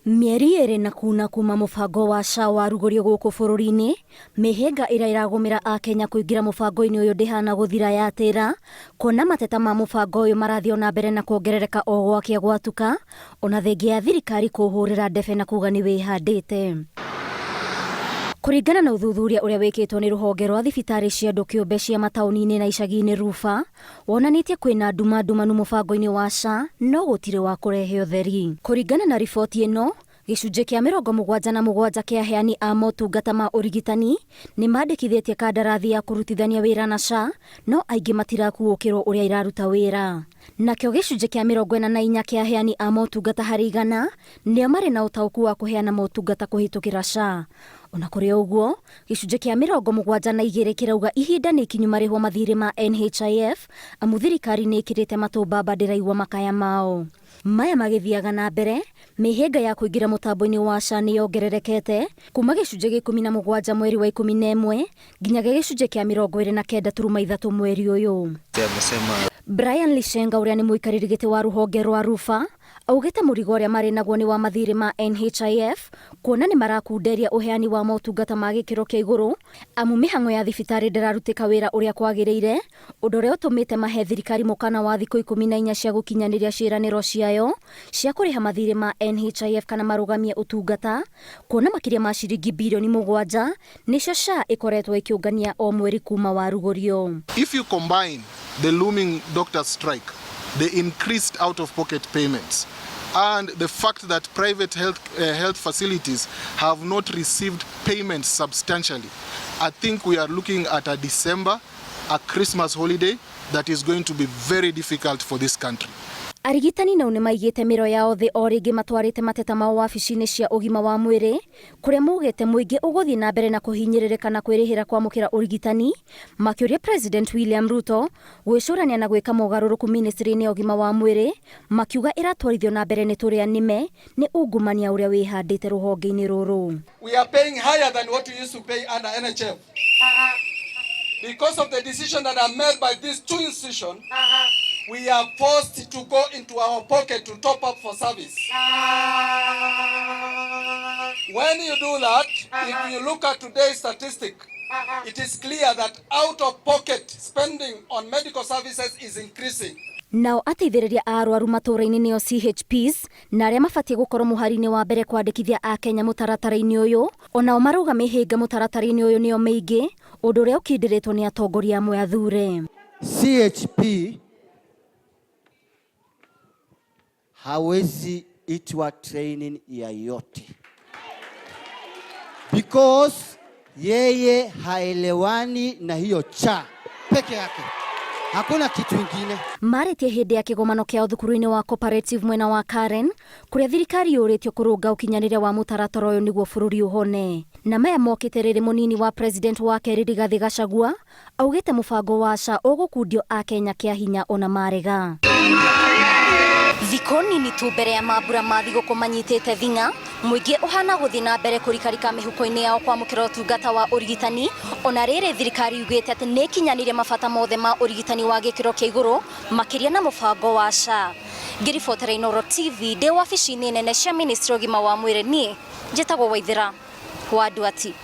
Mĩeri ĩrĩ na kuna kuma mũbango wa SHA warugũrio gũkũ bũrũri-inĩ, mĩhĩnga ĩrĩa ĩragũmĩra Akenya kũingĩra mũbango-inĩ ũyũ ndĩhana gũthira yatĩra, kuona mateta ma mũbango ũyũ marathiĩ o na mbere na kuongerereka o gwakĩa gwatuka, ona thengia ya thirikari kũũhũrĩra ndebe na kuga nĩ wĩhandĩte. Kũringana na ũthuthuria ũrĩa wĩkĩtwo nĩ rũhonge rwa thibitarĩ cia andũ kĩũmbe cia mataũni-inĩ na icagi-inĩ RUPHA, wonanĩtie kwĩna nduma ndumanu mũbango-inĩ wa SHA no gũtirĩ wa kũrehe ũtheri. Kũringana na riboti ĩno, gĩcunjĩ kĩa 77 kĩa aheani a motungata ma ũrigitani nĩ mandĩkithĩtie kandarathi ya kũrutithania wĩra na SHA no aingĩ matirakuũkĩrwo ũrĩa ĩraruta wĩra. Nakĩo gĩcunjĩ kĩa 44 kĩa aheani a motungata harĩ igana nĩo marĩ na ũtaũku wa kũheana motungata kũhĩtũkĩra SHA. Ona kũrĩ o ũguo, gĩcunjĩ kĩa 72 kĩrauga ihinda nĩ ikinyu marĩhwo mathiirĩ ma NHIF amu thirikari nĩ ĩkĩrĩte matũ mbamba ndĩraigua makaya mao. Maya magĩthiaga na mbere, mĩhĩnga ya kũingĩra mũtambo-inĩ wa SHA nĩ yongererekete kuma gĩcunjĩ gĩa 17 mweri wa 11 nginya gĩa gĩcunjĩ kĩa 29.3 mweri ũyũ. Brian Lishenga ũrĩa nĩ mũikarĩri gĩtĩ wa rũhonge rwa RUPHA augĩte mũrigo ũrĩa marĩ naguo nĩ wa mathiirĩ ma NHIF kuona nĩ marakunderia ũheani wa motungata ma gĩkĩro kĩa igũrũ amu mĩhang'o ya thibitarĩ ndĩrarutĩka wĩra ũrĩa kwagĩrĩire ũndũ ũrĩa ũtũmĩte mahe thirikari mũkana wa thikũ 14 cia gũkinyanĩria ciĩranĩro ciayo cia kũrĩha mathiirĩ ma NHIF kana marũgamie ũtungata kuona makĩria ma ciringi birioni 7 nĩcio SHA ĩkoretwo ĩkĩũngania o mweri kuma warugũrio. If you combine the looming doctors strike, the increased out-of-pocket payments, and the fact that private health facilities have not received payments substantially, I think we are looking at a December, a Christmas holiday that is going to be very difficult for this country. Arigitani nao nĩ maigĩte mĩro yao thĩ o rĩngĩ matwarĩte mateta mao wabici-inĩ cia ũgima wa mwĩrĩ kũrĩa maugĩte mũingĩ ũgũthiĩ na mbere na kũhinyĩrĩrĩka na kwĩrĩhĩra kwamũkĩra ũrigitani, makĩũria President William Ruto gwĩcũrania na gwĩka mogarũrũku ministry-inĩ ya ũgima wa mwĩrĩ, makiuga ĩratwarithio na mbere nĩ tũrĩa nĩme nĩ ungumania ũrĩa wĩhandĩte rũhonge-inĩ rũrũ. We are paying higher than what we used to pay under NHF. Because of the decision that are made by these two institutions, we are forced to go into our pocket to top up for service. When you do that, if you look at today's statistic, it is clear that out-of-pocket spending on medical services is increasing. Nao ateithĩrĩria a arwaru matũũra-inĩ nĩo CHPs na arĩa mabatiĩ gũkorwo mũhari-inĩ wa mbere kwandĩkithia Akenya mũtaratara-inĩ ũyũ, onao marauga mĩhĩnga mũtaratara-inĩ ũyũ nĩyo mĩingĩ, ũndũ ũrĩa ũkindĩrĩtwo nĩ atongoria amwe athure. CHP hawezi itwa training yoyote because yeye haelewani na hiyo cha peke yake, hakuna kitu ingine. Marĩtie hĩndĩ ya kĩgomano kĩao thukuru-inĩ wa Cooperative mwena wa Karen, kũrĩa thirikari yũrĩtio kũrũnga ũkinyanĩria wa mũtaratara ũyũ nĩguo bũrũri ũhone. Na maya mokĩte rĩrĩ mũnini wa president wa kerĩ Rigathĩ Gachagua augĩte mũbango wa SHA ũgũkundio Akenya kĩa hinya ona marega. Thikũ nini tu mbere ya mambura ma thigũkũ manyitĩte thing'a, mũingĩ ũhana gũthiĩ na mbere kũrikarika mĩhuko-inĩ yao kwamũkĩra ũtungata wa ũrigitani, ona rĩrĩ thirikari yugĩte atĩ nĩ ĩkinyanĩirie mabata mothe ma ũrigitani wa gĩkĩro kĩa igũrũ makĩria na mũbango wa SHA. Ngĩribotera Inooro TV ndĩ wabici-inĩ nene cia ministry ya ũgima wa mwĩrĩ, niĩ njĩtagwo Waithĩra wa Nduati.